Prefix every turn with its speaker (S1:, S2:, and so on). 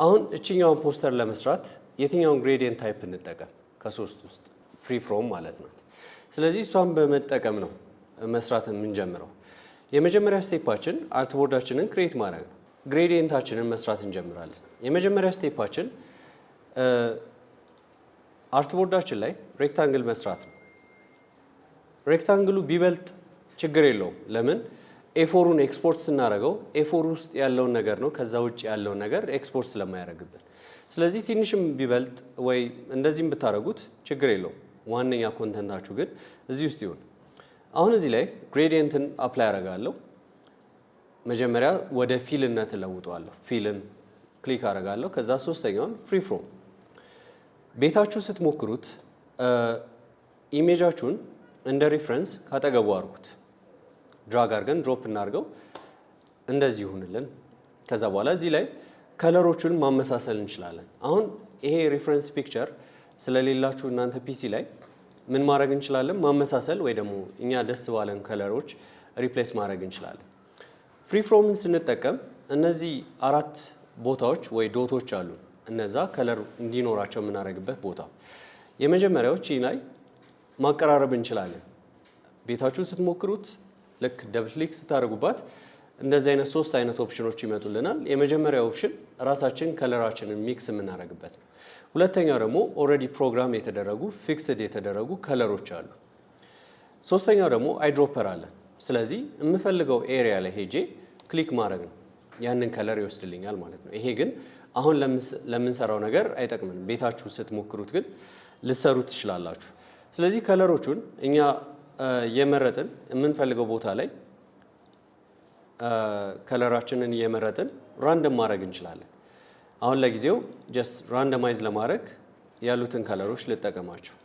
S1: አሁን እችኛውን ፖስተር ለመስራት የትኛውን gradient type እንጠቀም? ከሶስት ውስጥ free from ማለት ናት። ስለዚህ እሷን በመጠቀም ነው መስራት የምንጀምረው። የመጀመሪያ step ኣችን artboard ኣችንን create ማድረግ ነው። Gradient ኣችንን መስራት እንጀምራለን። የመጀመሪያ step ኣችን artboard ኣችን ላይ rectangle መስራት ነው። Rectangle ኡ ቢበልጥ ችግር የለውም። ለምን? A4 ኡን ኤክስፖርት ስናደርገው A4 ውስጥ ያለውን ነገር ነው፣ ከዛ ውጭ ያለውን ነገር ኤክስፖርት ስለማያደርግብን። ስለዚህ ትንሽም ቢበልጥ ወይ እንደዚህም ብታደርጉት ችግር የለውም። ዋነኛ content ኣችሁ ግን እዚህ ውስጥ ይሁን። አሁን እዚህ ላይ gradient ን apply አደርጋለሁ። መጀመሪያ ወደ fill ነት እለውጠዋለሁ። Fill ን click አደርጋለሁ። ከዛ ሶስተኛውን free from። ቤታችሁ ስትሞክሩት image ኣችሁን እንደ reference ካጠገቡ አድርጉት። Drag አድርገን drop እናድርገው። እንደዚህ ይሁንልን። ከዛ በኋላ እዚህ ላይ color ኦቹን ማመሳሰል እንችላለን። አሁን ይሄ reference picture ስለሌላችሁ እናንተ PC ላይ ምን ማድረግ እንችላለን? ማመሳሰል ወይ ደግሞ እኛ ደስ ባለን color ኦች replace ማድረግ እንችላለን። Free from ን ስንጠቀም እነዚህ አራት ቦታዎች ወይ dot ኦች አሉ። እነዛ color እንዲኖራቸው የምናደርግበት ቦታ የመጀመሪያዎች ላይ ማቀራረብ እንችላለን። ቤታችሁ ስትሞክሩት ልክ double click ስታደርጉባት እንደዚህ አይነት ሶስት አይነት option ኖች ይመጡልናል። የመጀመሪያው option ራሳችን color ኣችንን mix የምናደርግበት ነው። ሁለተኛው ደግሞ already program የተደረጉ፣ fixed የተደረጉ color ኦች አሉ። ሶስተኛው ደግሞ eyedropper አለን። ስለዚህ የምፈልገው area ላይ ሄጄ click ማድረግ ነው፣ ያንን color ይወስድልኛል ማለት ነው። ይሄ ግን አሁን ለምንሰራው ነገር አይጠቅምንም። ቤታችሁ ስትሞክሩት ግን ልትሰሩት ትችላላችሁ። ስለዚህ color ኦቹን እኛ እየመረጥን የምንፈልገው ቦታ ላይ color ኣችንን እየመረጥን random ማድረግ እንችላለን። አሁን ለጊዜው just randomize ለማድረግ ያሉትን color ኦች ልጠቀማቸው።